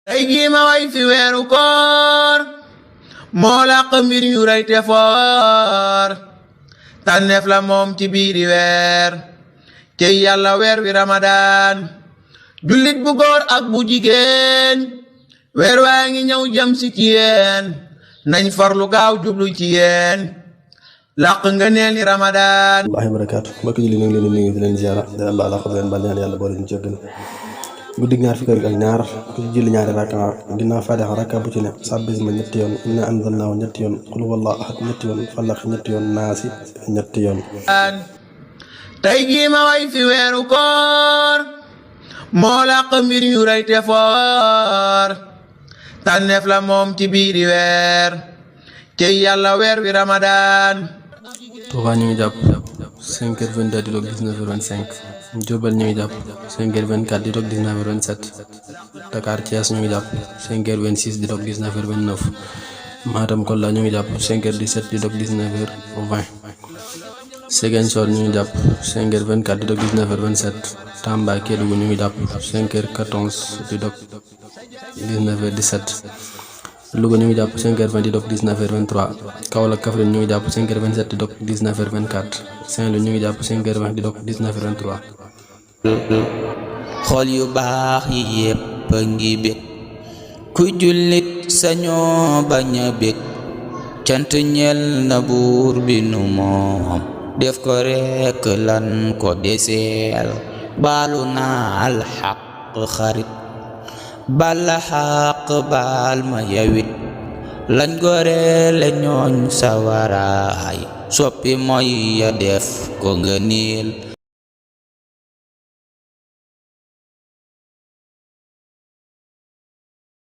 tey jii ma way fi weeru koor moo làq mbir yu rëy te foor tànneef la moom ci biiri weer cey yàlla weer wi ramadaan jullit bu góor ak bu jigéen weer waa ngi ñëw jëm si ci yéen nañ farlu gaaw jublu ci yéen làq nga neel ni ramadaan wallaahi barakaatu mbokk yi li ñu ngi leen di nuyu di leen ziara di leen baal xam leen baal ñaan yàlla boole ñu jéggal guddi ñaar fukki ak ñaar ku ci julli ñaari rakka ginnaaw faatiha rakka bu ci ne sabbis ma ñetti yoon inna anzalnaahu ñetti yoon qul huwallaahu ahad ñetti yoon falaq ñetti yoon naasi ñetti yoon tey jii ma way fi weeru koor moo làq mbir yu rëy te foor tànneef la moom ci biiri weer cey yàlla weer wi ramadaan Touba ñu ngi jàpp 5h22 di doog 19h25 Diourbel ñu ngi jàpp 5h24 di doog 19h27 Dakar Thiès ñu ngi jàpp 5h26 di doog 19h29 Matam Kolda ñu ngi jàpp 5h17 di doog 19h20 Ziguinchor ñu ngi jàpp 5h24 di doog 19h27 Tamba Kédougou ñu ngi jàpp 5h14 di doog 19h17 Louga ñu ngi jàpp 5h20 di doog 19h23 Kaolack Kaffrine ñu ngi jàpp 5h27 di doog 19h24 Saint-Louis ñu ngi jàpp 5h20 di doog 19h23. xol yu baax yi yépp a ngi bég ku jullit sañoo bañ a bég cant ñeel na buur bi nu moom def ko rekk lan ko deseel baalu naa alxaq xarit bala xaq baal ma yawit lañ goreele ñooñ sawaraay soppi mooy ya def ko nga niil